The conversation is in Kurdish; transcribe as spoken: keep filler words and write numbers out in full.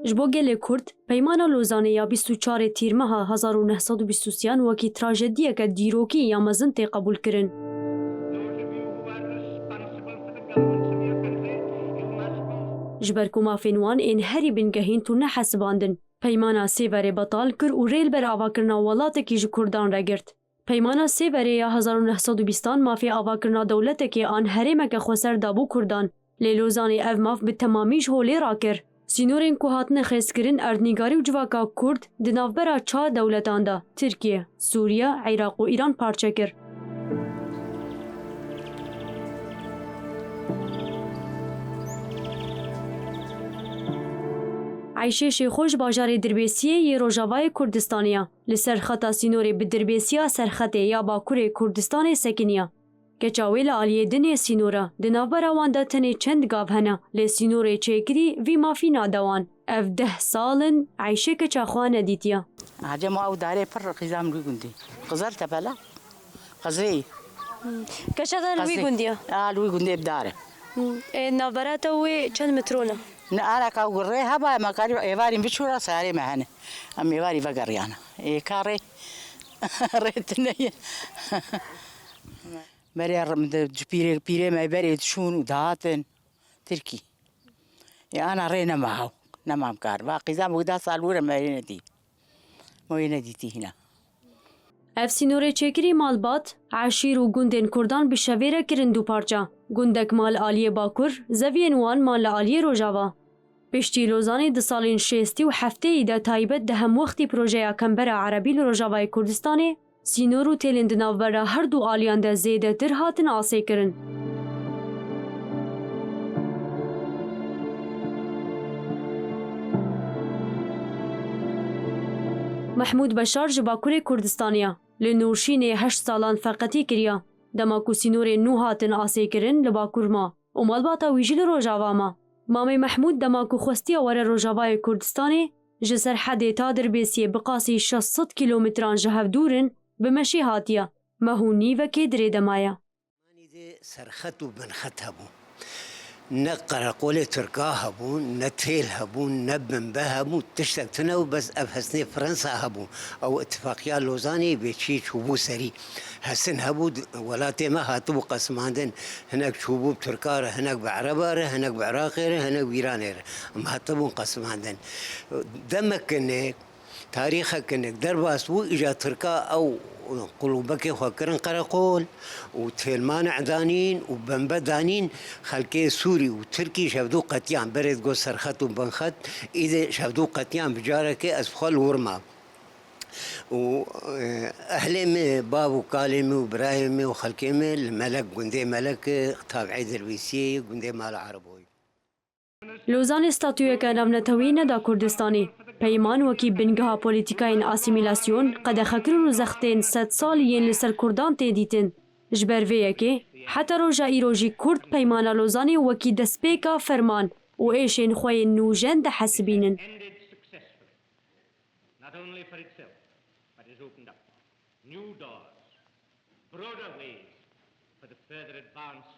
Ji bo gelê Kurd, Peymana Lozanê ya bîst û çarê Tîrmeha hezar û neh sed û bîst û sêyan wekî trajediyeke dîrokî ya mezin tê qebûlkirin. Ji ber ku mafên wan ên herî bingehîn tune hesibandin, Peymana Sêverê betal kir û rê li ber avakirina welatekî ji Kurdan re girt. Peymana Sêverê ya hezar û neh sed û bîstan mafê avakirina dewletekê an herêmeke xweser dabû Kurdan. Lê Lozanê ev maf bi temamî ji holê rakir. Sînorên ku hatine xêzkirin erdnîgarî û civaka Kurd di navbera çar dewletan de, Tirkiye, Sûriye, Iraq û Îran parçe kir. Eyşê Şêxo ji bajarê Dirbêsiyê yê Rojavayê Kurdistanê ye. Li ser xeta sînorê bi Dirbêsiya Serxetê ya Bakurê Kurdistanê sekiniye. Keça wê li aliyê din ê sînor e. Di navbera wan de tenê çend gav hene, lê sînorê çêkirî vî mafî nade wan. Ev deh sal in Eyşê keça xwe nedîtiye. Acem ew darê pir qîzam li wî gundî. Qizil Tepela. Qizrê. Keça te li wî Qizrê. Gundî ye? A, li wî gundê bi dar e. Hmm. Ê, navbera te wê çend metron e? Ne, areka û rê heba, me karî êvarî biçûra, sarê me hene. Em êvarî vegeriyana. Ê, ka rê, rê tune ye. Berê rê, ji pîrê, pîrê me berê diçûn û dihatin Tirkî. Ê, ana rê nema hew, nema em kar. Va qîzan bi da sal were me rê nedî. Me wê nedîtî hîna. Ev sînorê çêkirî malbat, eşîr û gundên Kurdan bi şevê re kirin du parça. Gundek ma li aliyê Bakur, zeviyên wan man li aliyê Rojava. Piştî Lozanê di salên şêstî û heftê yî de taybet di hemwextî projeya Kembera Erebî li Rojavayê Kurdistanê, sînor û têlên di navbera her du aliyan de zêdetir hatin asê kirin. Mehmûd Beşar ji Bakurê Kurdistanê ye. Li Nûrşînê heşt salan feqetî kiriye. Dema ku sînorên nû hatin asê kirin, li Bakur ma û malbata wî jî li Rojava ma. Mamê Mehmûd dema ku xwestiye were Rojavayê Kurdistanê, ji Serhedê ta Dirbêsiyê bi qasî şeş sed kîlometran ji hev dûr in, bi meşê hatiye. Meh û nîvekê dirê de maye. Serxet û binxet hebû. Ne qereqolê Tirka hebûn, ne têl hebûn, ne binbe hebû, tiştek tune û bes ev hesnê Fransa hebû. Ew îtifaqiya Lozanê bê çî çûbû serî. Hesin hebû, welatê me hatibû qesimandin. Hinek çûbû bi Tirka re, hinek bi Ereba re, hinek bi Iraqê re, hinek bi Îranê re. Em hatibûn qesimandin. Demek kinek, tarîxek kinek derbas bû, îja Tirka ew qulûbekê xwe kirin qereqol û têlman danîn û bembe danîn, xelkê Sûrî û Tirkî ji hevdû qetiyan, berê digot serxet û binxet, îdê ji hevdû qetiyan bi carekê ez bi xwe li wir mam. Û, e, ehlê min, bav û kalê min û birayê min û xelkê min li Melek, gundê Melek, e, tabi'ê Dirbêsiyê ye, gundê Mala Erebo ye. Lozanê statuyeke navnetewî neda Kurdistanê. Peyman wekî bingeha polîtîkayên asîmîlasyon, qedexekirin û zextên sedsalî yên li ser Kurdan tê dîtin. Ji ber vê yekê, heta roja îro jî Kurd Peymana Lozanê wekî destpêka ferman û êşên xwe yên nûjen dihesibînin. Ended successfully, not only for itself, but has opened up new doors, broader ways for the further advance of